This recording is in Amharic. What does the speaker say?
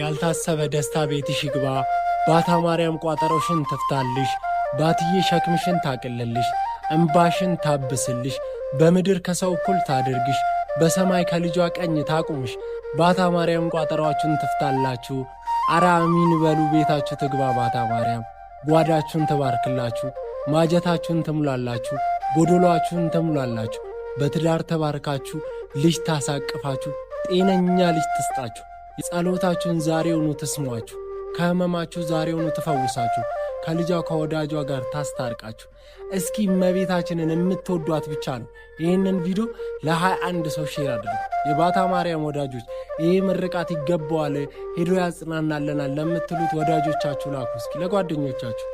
ያልታሰበ ደስታ ቤትሽ ይግባ። ባታ ማርያም ቋጠሮሽን ትፍታልሽ። ባትዬ ሸክምሽን ታቅልልሽ፣ እምባሽን ታብስልሽ፣ በምድር ከሰው እኩል ታድርግሽ፣ በሰማይ ከልጇ ቀኝ ታቁምሽ። ባታ ማርያም ቋጠሯችሁን ትፍታላችሁ። አረ አሚን በሉ። ቤታችሁ ትግባ ባታ ማርያም። ጓዳችሁን ትባርክላችሁ፣ ማጀታችሁን ትሙላላችሁ፣ ጎደሏችሁን ትሙላላችሁ። በትዳር ተባርካችሁ ልጅ ታሳቅፋችሁ፣ ጤነኛ ልጅ ትስጣችሁ። ጸሎታችሁን ዛሬውኑ ትስሟችሁ፣ ከህመማችሁ ዛሬውኑ ትፈውሳችሁ፣ ከልጇ ከወዳጇ ጋር ታስታርቃችሁ። እስኪ እመቤታችንን የምትወዷት ብቻ ነው ይህንን ቪዲዮ ለ21 ሰው share አድርጉ። የባታ ማርያም ወዳጆች ይህ ምርቃት ይገባዋል፣ ሄዶ ያጽናናለናል ለምትሉት ወዳጆቻችሁ ላኩ። እስኪ ለጓደኞቻችሁ።